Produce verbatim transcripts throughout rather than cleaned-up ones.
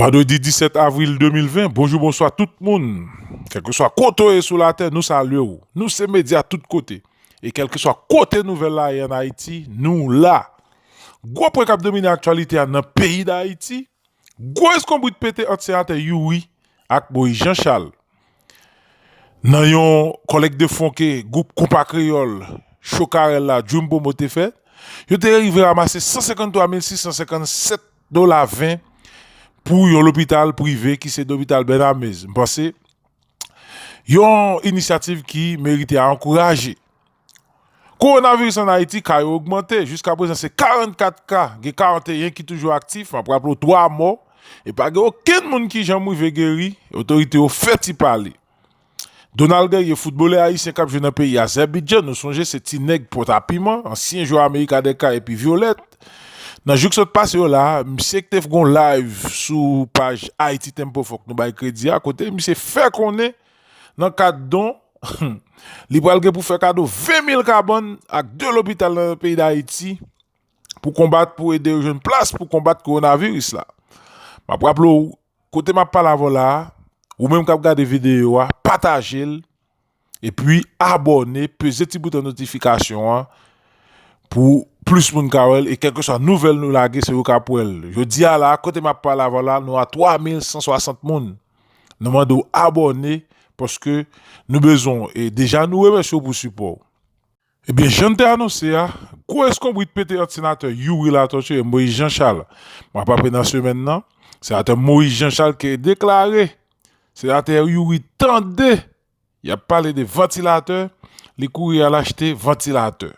Vandredi disèt avril de mil ven, bonjou, bonswa tout moun. Kèlkeswa kote w ye sou latè, nou salye w. Nou se medya tout kote. E kèlkeswa kote nouvèl la ye ann Ayiti, nou la. Gwo pwen k ap domine aktyalite a nan peyi Dayiti. Gwo eskonbrit pete ant senatè Youri ak Moïse Jean Charles. Nan yon kòlèk de fon ke gwoup Konpa Kreyòl, Cho Karèl la, Dream Promo te fè, yo te rive ranmase san senkanntwa mil sis san senkannsèt dola ven pou yon lopital prive ki se lopital Bènamez. M panse yon inisyativ ki merite a ankouraje. Kowonaviris ann Ayiti, ka yo ogmante. Jiskaprezan, se karannkat ka, gen karanteyen ki toujou aktif. M ap raple w, twa mò. E pa gen okenn moun ki janm rive geri. Otorite yo fè ti pale. Donald Guerrier, foutbolè ayisyen k ap jwe nan peyi Azèbidjan, nou sonje se ti nèg pòtapiman, ansyen jwè Amerika dè Kay epi Vyolèt. Nan jou k sot pase yo la, misye ki te fè yon live sou paj Haiti Tempo, fòk nou bay kredi a, kote misye fè konnen, nan kad don, li pral gen pou fè kado ven mil kabann ak de lopital nan peyi Dayiti pou konbat, pou ede yo jwenn plas pou konbat kowonaviris la. M ap raple w, kote m ap pale avè w la a, ou menm k ap gade videyo a, pataje l, epi abòne, peze ti bouton notifikasyon an pou plis moun ka wè l, e kèlkeswa nouvèl nou lage, se yo k ap wè l. Jodi a la, kote m ap pale avè w la, nou a twa mil san swasant moun. Nou mande w abòne, paske nou bezwen w. E deja, nou remèsye w pou sipò w. Ebyen, jan n te anonse a, gwo eskonbrit pete ant senatè Youri Latortue e Moïse Jean Charles. M ap raple nan semèn nan, senatè Moïse Jean Charles ki deklare senatè Youri tande y ap pale de vantilatè, li kouri al achte vantilatè.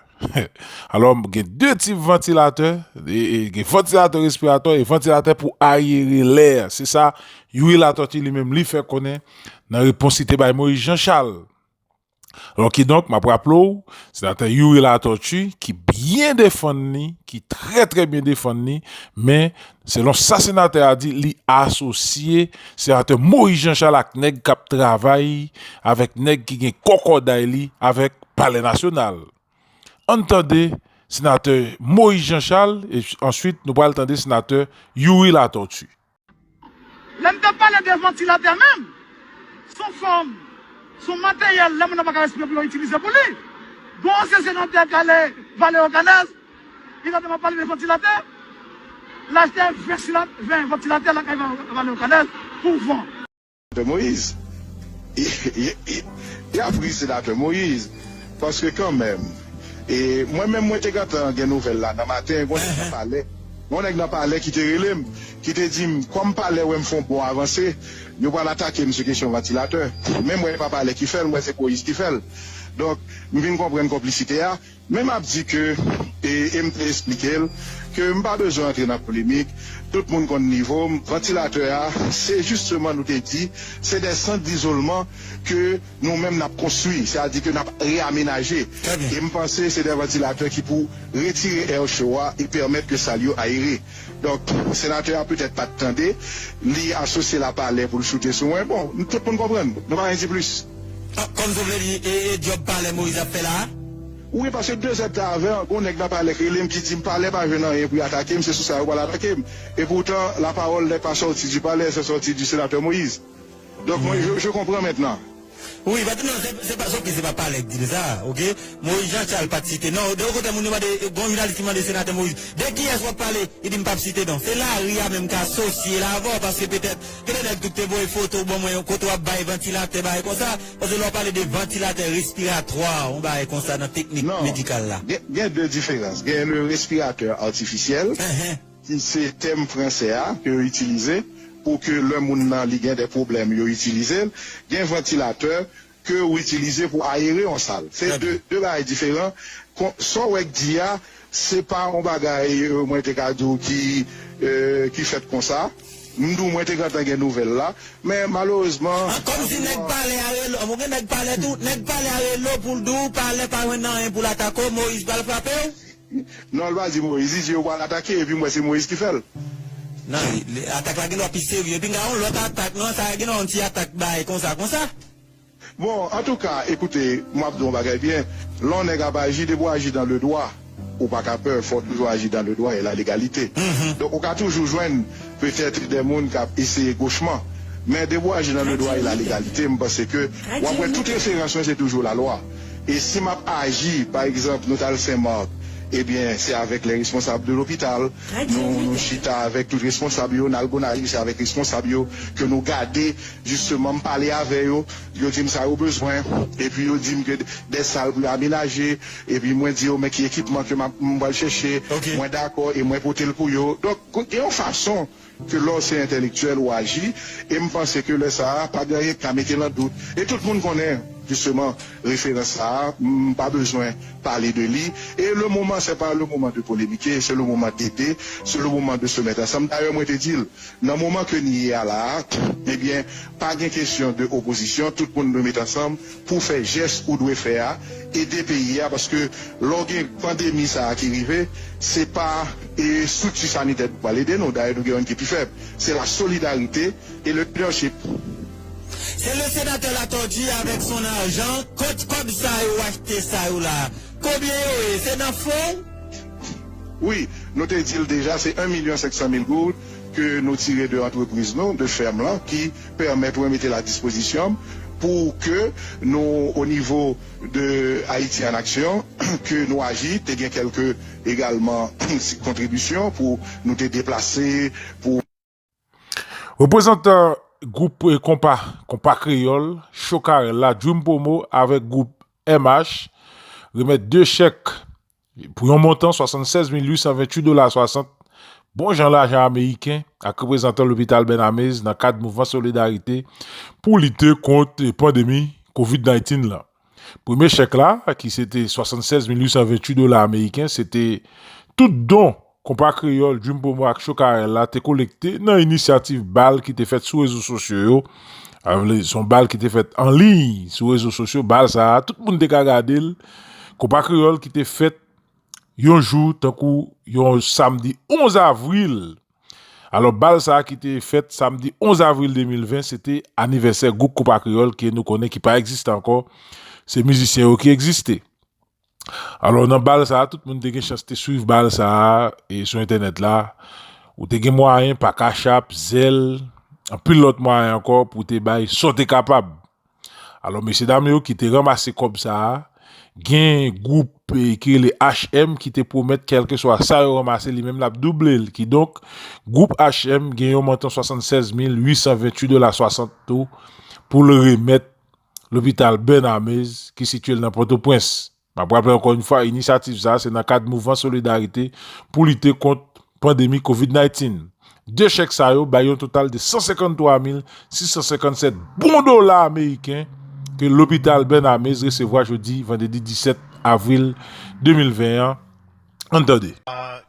Alò, gen de tip vantilatè, e, e, gen vantilatè respiratè e vantilatè pou ayere lè. Se sa Youri Latortue li menm li fè konnen nan repons li te bay Moïse Jean Charles. Alò, kidonk, m ap raple w, senatè Youri Latortue, ki byen defann li, ki trè, trè byen defann li, men, selon sa senatè a di, li asosye senatè Moïse Jean Charles ak nèg k ap travay avèk nèg ki gen kòkòday li avèk Palè Nasyonal. Ann tande senatè Moïse Jean Charles, e answit, nou pral tande senatè Youri Latortue. Lè m t ap pale de vantilatè menm, s on fòm, s on materyèl lè moun nan pa ka respire pou yo itilize pou li. Gon ansyen senatè k ale Vale Okanèz, li tande m ap pale de vantilatè, l achte ven sila-, ven vantilatè lakay Va-, Vale Okanèz pou van. Doktè Moïse, y, y, y, y ap ri senatè Moïse, paske kanmenm, e mwen menm mwen te gentan gen nouvèl la nan maten, gon nèg nan palè, gon nèg nan palè ki te rele m, ki te di m, kòm palè wè m fè yon bon avanse, yo pral atake m sou kesyon vantilatè. Men mwen, e pa palè ki fè l, mwen, se Moïse ki fè l. Donk, m vin konprann konplisite a. Men m ap di ke, e, e m te esplike l, ke m pa bezwen antre nan polemik, tout moun konn nivo m, vantilatè a, se jisteman nou te di, se de sant dizolman ke nou menm n ap konstwi, sètadi ke n ap reyamenaje. Trè byen. E m panse se de vantilatè ki pou retire è cho a e pèmèt ke sal yo ayere. Donk, senatè a petèt pa t tande, li asosye l a palè pou l choute sou mwen. Bon, tout moun konprann, nou pa gen di plis. Ah, kòm sa w vle di, e, e djòb palè Moïse ap fè la a? Wi, paske de zè ta avè, gon nèg nan palè k rele m ki di m palè pa jwenn anyen pou y atake m, se sou sa yo pral atake m. E poutan, la parole n'est pas sortie du palais, c'est sorti du sénateur Moïse. Donk, mwen, je, je comprends maintenant. Wi, paske non, se, se pa, se, ok, se pa palè k di l sa, ok? Moïse Jean Charles pa t site non. De okontrè, moun yo mande, gon jounalis ki mande senatè Moïse, de kiyès w ap pale? Li di m p ap site non. Se lari a menm k asosye l avè w, paske petèt, gen de nèg tou k te voye foto ban mwen, kote w ap bay vantilatè, bagay konsa. Paske lè w pale de vantilatè respiratwa, yon bagay konsa nan teknik medikal la. Non, gen, gen de diferans. Gen le respirateur artificiel, ki se tèm fransè a ke yo itilize pou ke lè moun nan li gen de pwoblèm, yo itilize l. Gen vantilatè ke ou itilize pou ayere yon sal. Se de, de bagay diferan. Kon, sa w wè k di a, se pa yon bagay, euh, mwen te ka di w ki, euh, ki fèt konsa. M di w mwen te gentan gen nouvèl la. Men malerezman, an kòmsi nèg palè a rele w, gen nèg palè tou, nèg palè a rele w pou l di w palè pa jwenn anyen pou l atake w, Moïse pral frape w? Non, l pa di Moïse, li di yo pral atake, epi m wè se Moïse ki fè l. Non, li, li, atak la gen dwa pi serye. Epi gen yon lòt atak, non, sa gen yon ti atak bay konsa, konsa. Bon, antouka, ekoute, m ap di w yon bagay byen. Lè yon nèg ap aji, depi w aji dans le droit, Ou pa ka pè, fò w toujou aji dans le droit et la légalité. Donk, ou ka toujou jwenn petèt de moun k ap eseye gochman. Men depi w aji dans le droit et la légalité, m panse ke w ap wè tout referans mwen se toujou lalwa. E si m ap aji, pa egzanp, nou t al Sen Mak, ebyen, se avèk lè responsab de lopital, nou, nou chita avèk tout responsab yo, n al Gonayiv, se avèk responsab yo ke nou gade, jisteman, m pale avè yo, yo di m sa yo bezwen, epi yo di m ke de sal pou yo amenaje, epi mwen di yo, men ki ekipman ke m ap, m pral chèche, mwen dakò e mwen pote l pou yo. Donk, gen yon fason ke lè w se entèlektyèl ou aji, e m panse ke lè sa a, pa gen anyen ki ka mete l an dout. E tout moun konnen, jisteman, referans sa a, m pa bezwen pale de li. Et le moment, c'est pas le moment de polémiquer, c'est le moment d'aider, c'est le moment de se mettre ensemble. Dayè, mwen te di l, nan moman ke n ye a la a, ebyen, pa gen kesyon de opozisyon, tout moun dwe met ansanm pou fè jès ou dwe fè a, ede peyi a, paske lè w gen pandemi sa a ki rive, se pa, e, estrikti sanitè ki pral ede nou, dayè nou gen youn ki pi fèb, se la solidarité et le leadership. C'est le sénateur Latortue avec son argent. Kot kòb sa yo achte sa yo la? Konbyen yo ye? Se nan fon? Wi, nou te di l deja, se en milyon senk san mil goud ke nou tire de antrepriz nou, de fèm lan, ki pèmèt mwen mete l a dispozisyon m pou ke nou, o nivo de Haïti en Action, ke nou aji, te gen kèlke egalman kontribisyon pou nou te deplase, pou Reprezantan gwoup, eh, konpa, Konpa Kreyòl, Cho Karèl la, Dream Promo avèk gwoup M H remèt de chèk pou yon montan swasannsèz mil uit san venntuit dola swasant, bon jan lajan ameriken, ak reprezantan lopital Bernamez nan kad mouvman solidarite pou lite kont pandemi kovid diznèf lan. Premye chèk la, ki se te swasannsèz mil uit san venntuit dola ameriken, se te tout don Konpa Kreyòl, Dream Promo ak Cho Karèl la te kolekte nan inisyativ bal ki te fèt sou rezo sosyo yo. Avle, se yon bal ki te fèt an liy sou rezo sosyo. Bal sa a, tout moun te ka gade l. Konpa Kreyòl ki te fèt yon jou, tankou yon samdi onz avril. Alò, bal sa a ki te fèt samdi onz avril de mil ven, se te anivèsè gwoup Konpa Kreyòl ke nou konnen ki pa egziste ankò. Se mizisyen yo ki egziste. Alò, nan bal sa a, tout moun te gen chans te swiv bal sa a, e sou entènèt la. Ou te gen mwayen pa Cash App, Zelle, anpil lòt mwayen ankò pou te bay sa w te kapab. Alò, mesye dam yo ki te ranmase kòb sa a, gen gwoup, eh, ki rele H M ki te pwomèt kèlkeswa sa yo ranmase, li menm l ap double l. Kidonk, gwoup H M gen yon montan swasannsèz mil uit san venntuit dola swasant tou pou l remèt lopital Bernamez ki sitiye l nan Pòtoprens. M ap raple ankò yon fwa, inisyativ sa a se nan kad mouvman solidarite pou lite kont pandemi kovid diznèf. De chèk sa yo bay yon total de san senkanntwa mil sis san senkannsèt bon dola ameriken ke lopital Bernamez resevwa jodi vandredi disèt avril de mil ven an. Ann tande.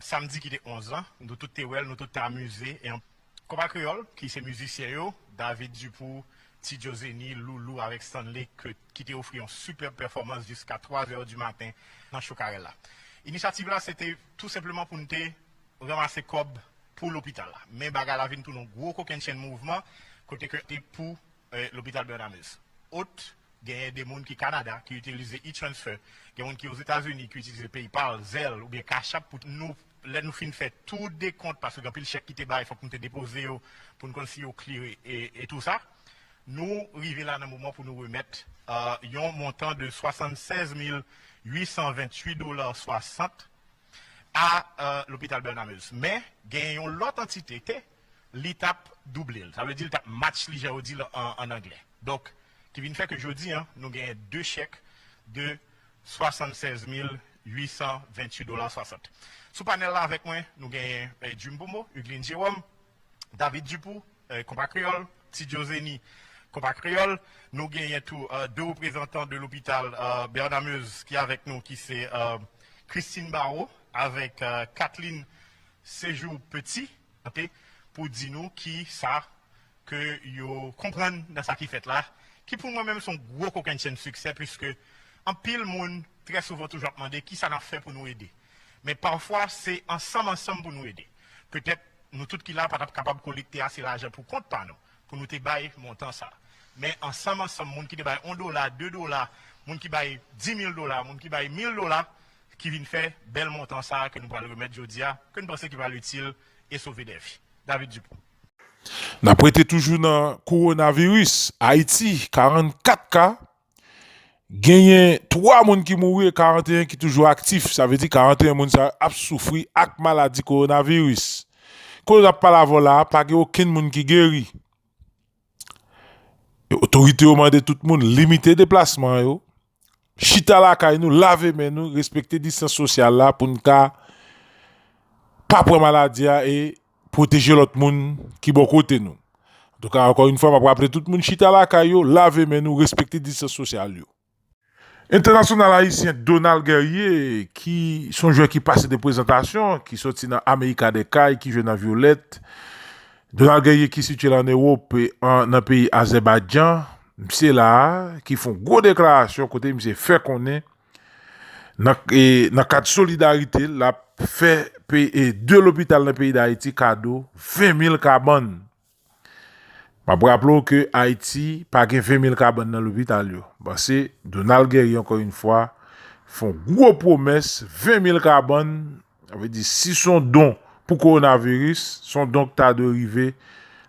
Samdi ki te onz lan, nou tout te wè l, nou tout te amize. E Konpa Kreyòl, ki se mizisyen yo, David Dupou, Ti Djo Zeni, Loulou avèk Stanley, ke, ki te ofri yon sipèb pèfòmans jiska twa zè di maten nan Cho Karèl la. Inisyativ la, se te tou senpleman pou n te ranmase kòb pou lopital la. Men bagay la vin tounen yon gwo kokennchenn mouvman, kote ke te pou, eh, lopital Bernamez. Ot, genyen de moun ki Kanada ki itilize e-transfer, gen moun ki Ozetazini ki itilize PayPal, Zelle oubyen Cash App pou nou, lè nou fin fè tou dekont, paske gen anpil chèk ki te bay, fòk nou te depoze yo pou n konn si yo clear e, e tou sa. Nou rive la nan moman pou nou remèt, euh, yon montan de swasannsèz mil uit san venntuit dola swasant a, euh, lopital Bernamez. Men, gen yon lòt antite, te, li t ap double l. Sa vle di li t ap match li, jan yo di l an, an anglè. Donk, ki vin fè ke jodi a, nou genyen de chèk de swasannsèz mil uit san venntuit dola swasant. Sou panèl la avèk mwen, nou genyen, eh, Jim Pomo, Huglin Jerome, David Dupou, eh, Konpa Kreyòl, Ti Djo Zeni, Konpa Kreyòl. Nou genyen tou, eh, de reprezantan de lopital, eh, Bernamez ki avèk nou, ki se, eh, Christine Barreau avèk, eh, Kathleen Séjour Petit, ok, pou di nou ki sa ke yo konprann nan sa ki fèt la, ki pou mwen menm se yon gwo kokennchenn siksè, piske anpil moun, trè souvan, toujou ap mande ki sa n ap fè pou nou ede. Men pafwa, se ansanm ansanm pou nou ede. Petèt, nou tout ki la pa t ap kapab kolekte ase lajan pou kont pa nou, pou nou te bay montan sa. Men ansanm ansanm, moun ki te bay yon dola, de dola, moun ki bay di mil dola, moun ki bay mil dola, ki vin fè bèl montan sa a ke nou pral remèt jodi a, ke n panse ki pral itil e sove dè vi. David Dupont. N ap rete toujou nan kowonaviris. Ayiti, karannkat ka. Genyen twa moun ki mouri e karanteyen ki toujou aktif. Sa vle di karanteyen moun sa yo ap soufri ak maladi kowonaviris. Kote n ap pale avè w la a, pa gen okenn moun ki geri. Otorite yo mande tout moun limite deplasman yo, chita lakay nou, lave men nou, respekte distans sosyal la pou n ka pa pran maladi a e pwoteje lòt moun ki bò kote nou. Antouka, ankò yon fwa, m ap raple tout moun chita lakay yo, lave men nou, respekte distans sosyal yo. Entènasyonal ayisyen Donald Guerrier, ki se yon jwè ki pase de prezantasyon, ki soti nan América des Cayes, ki jwe nan Violet. Donald Guerrier ki sitiye la ann Ewòp, e, an, nan peyi Azèbaydjan, misye la a, ki fè yon gwo deklarasyon kote misye fè konnen nan, e, nan kad solidarite l, l ap fè pe-, e, de lopital nan peyi Dayiti kado ven mil kabann. M ap raple w ke Ayiti pa gen ven mil kabann nan lopital yo. Panse Donald Guerrier, ankò yon fwa, fè yon gwo pwomès, ven mil kabann, sa vle di si se yon don pou kowonaviris, se yon don ki ta dwe rive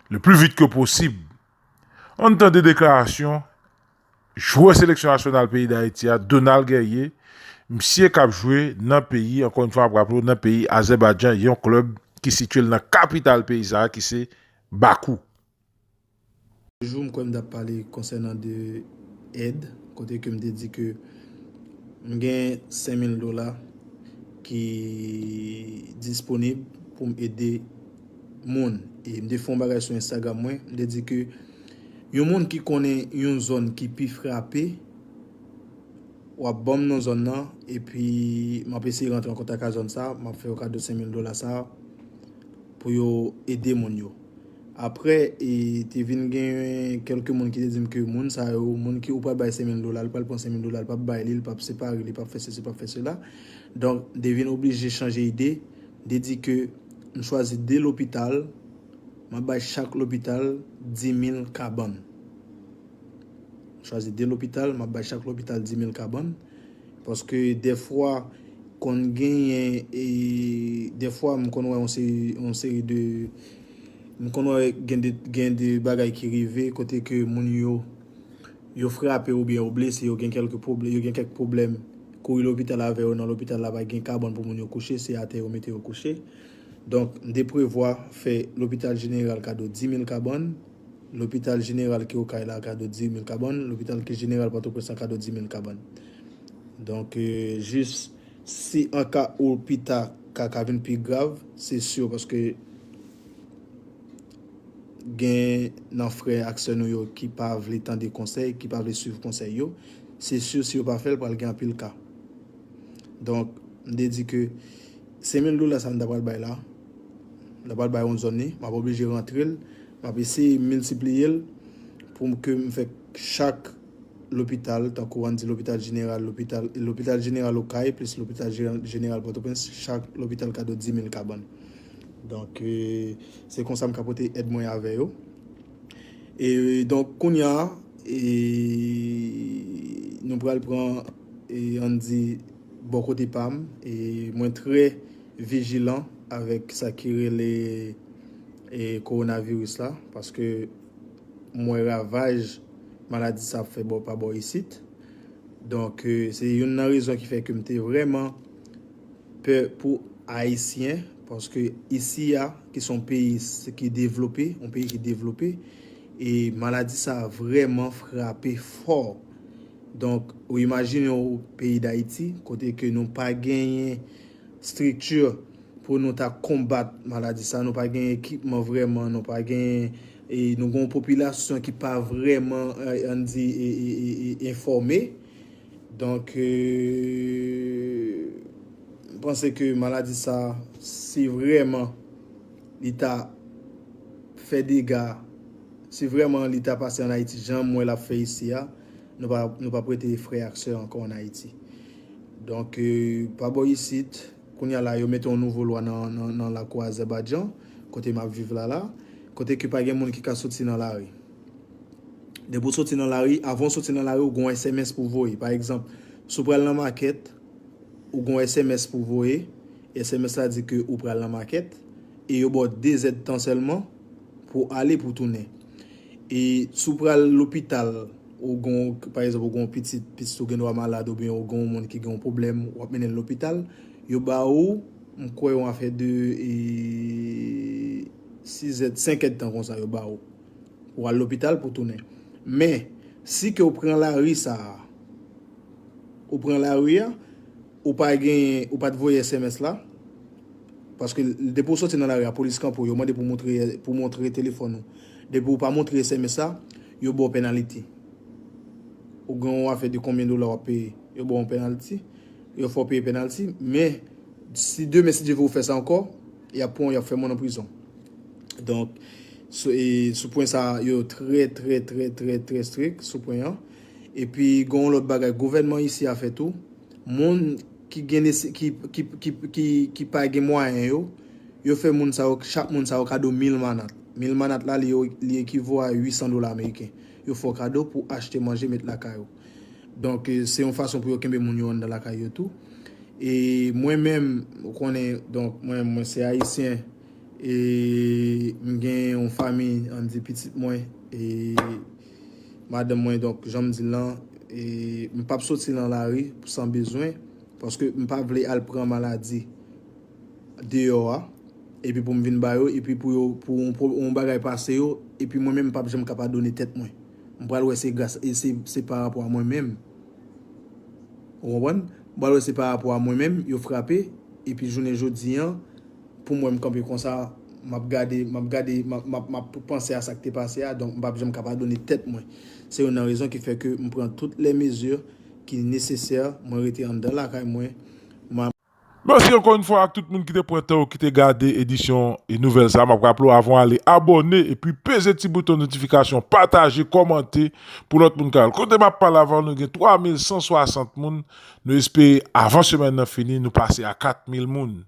le plus vite que possible. Ann tande deklarasyon jwè seleksyon nasyonal peyi Dayiti a, Donald Guerrier, misye k ap jwe nan peyi, ankò yon fwa, m ap raple w, nan peyi Azèbaydjan, yon klèb ki sitiye l nan kapital peyi sa a, ki se Bakou. Jou, m kwè m t ap pale konsènan de èd, kote ke m te di ke m gen senk mil dola ki disponib pou m ede moun. E m te fè yon bagay sou Instagram mwen, m te di ke yon moun ki konnen yon zòn ki pi frape, w ap ban m non zòn nan, epi m ap eseye rantre an kontak ak zòn sa, m ap fè yo kado senk mil dola sa pou yo ede moun yo. Apre, e, te vin gen kèlke moun ki te di m ke moun sa yo, moun ki ou pral bay senk mil dola, li pral pran senk mil dola, li p ap bay li, li p ap separe, li p ap fè sesi, p ap fè sela. Donk, m te vin oblije chanje ide, m te di ke m chwazi de lopital, m ap bay chak lopital dis mil kabann. M chwazi de lopital, m ap bay chak lopital dis mil kabann. Paske dèfwa, konn genyen, e, dèfwa, m konn wè yon seri, yon seri de, m konn wè gen de, gen de bagay ki rive kote ke moun yo, yo frape oubyen yo blese, yo gen kèlke pwoblè-, yo gen kèk pwoblèm, kouri lopital avè yo, nan lopital la pa gen kabann pou moun yo kouche, se atè yo mete yo kouche. Donk, m te prevwa fè lopital jeneral kado dis mil kabann, lopital jeneral ki Okay la kado dis mil kabann, lopital ki jeneral Pòtoprens la kado dis mil kabann. Donk, e, jis si an ka ou pita ka, ka vin pi grav, se si, paske gen nan frè ak sè nou yo ki pa vle tande konsèy, ki pa vle swiv konsèy yo, se si, si yo pa fè l, pral gen anpil ka. Donk, m te di ke senk mil dola sa m ta pral bay la, m ta pral bay yon zòn li, m ap oblije rantre l, m ap eseye miltipliye l pou m, ke m fè chak lopital, tankou ann di lopital jeneral, lopital, lopital jeneral Okay, plis lopital jeneral Pòtoprens, chak lopital kado dis mil kabann. Donk, e, se konsa m ka pote èd mwen avè yo. E, donk, kounye a, e, nou pral pran, e, ann di, bò kote pa m, e mwen trè vijilan avèk sa ki rele, e, kowonaviris la, paske m wè ravaj maladi sa ap fè bò pa bò isit. Donk, e, se youn nan rezon ki fè ke m te vrèman pè pou Ayisyen, paske isi a, ki se yon peyi s-, ki devlope, yon peyi ki devlope, e maladi sa a vrèman frape fò. Donk, ou imajine w peyi Dayiti, kote ke nou pa genyen estrikti pou nou ta konbat maladi sa, nou pa genyen ekipman vrèman, nou pa genyen, e nou gen yon popilasyon ki pa vrèman, e, ann di, e, e, e, e, enfòme. Donk, e, m panse ke maladi sa, si vrèman li ta fè dega, si vrèman li ta pase ann Ayiti, jan m wè l ap fè isi a, nou pa, nou p ap rete frè ak sè ankò ann Ayiti. Donk, e, pa bò isit, kounye a la, yo mete yon nouvo lwa nan, nan, nan lakou Azèbaydjan, kote m ap viv la la, kote ke pa gen moun ki ka soti nan lari. Depi w soti nan lari, avan w soti nan lari, w gen yon S M S pou w voye. Pa egzanp, si w pral nan makèt, Ou gen yon S M S pou voye, S M S la di ke ou pral nan makèt, e yo ba w de zèdtan sèlman pou ale, pou tounen. E si w pral lopital, ou gen, pa egzanp, ou gen yon pitit, pitit ou gen dwa malad, oubyen ou gen yon moun ki gen yon pwoblèm, w ap mennen l lopital, yo ba ou, m kwè, yon afè de, e, sis èd, senk èdtan konsa, yo ba ou. Ou al lopital pou tounen. Men, si ke w pran lari sa a, ou pran lari a, ou pa gen, ou pa t voye S M S la, paske depi w soti nan lari a, polis kanpe w, yo mande pou montre, pou montre telefòn ou. Depi w pa montre S M S la, yo ba w penaliti. Ou gen yon afè de konbyen dola w ap peye, yo ba w yon penaliti, yo fè w peye penaliti, men si demen, si Dye vle, ou fè sa ankò, y ap pran w, y ap fèmen w nan prizon. Donk, sou, e, sou pwen sa, yo trè, trè, trè, trè, trè strik sou pwen an. Epi, gen yon lòt bagay, gouvènman isi a fè tou. Moun ki gen nese-, ki, ki, ki, ki, ki pa gen mwayen yo, yo fè moun sa yo, chak moun sa yo kado mil manat. Mil manat la, li, li ekivo a uitsan dola ameriken. Yo fè w kado pou achte manje, met lakay ou. Donk, e, se yon fason pou yo kenbe moun yo anndan lakay yo tou. E mwen menm, ou konnen, donk, mwen, mwen se ayisyen. E m gen yon fanmi, ann di pitit mwen, e madanm mwen, donk, jan m di l lan, e m p ap soti nan lari san bezwen, paske m pa vle al pran maladi deyò a, epi pou m vin ba yo, epi pou yo, pou yon, pou yon bagay pase yo, epi mwen menm m p ap janm ka padone tèt mwen. M pral wè se gras, e se, se pa rapò a mwen menm. Ou konprann? M pral wè se pa rapò a mwen menm, yo frape, epi jounen jodi an, pou mwen m kanpe konsa, m ap gade, m ap gade, m ap, m ap, m ap panse a sa k te pase a, donk m p ap janm ka padone tèt mwen. Se youn nan rezon ki fè ke m pran tout lè mezi ki nesesè, mwen rete anndan lakay mwen, m a- Mèsi ankò yon fwa ak tout moun ki te pran tan yo, ki te gade edisyon e nouvèl sa. M ap raple w, avan w ale, abòne epi peze ti bouton notifikasyon, pataje, kòmante pou lòt moun ka wè l. Kote m ap pale avè w, nou gen twa mil san swasant moun. Nou espere avan semèn nan fini, nou pase a kat mil moun.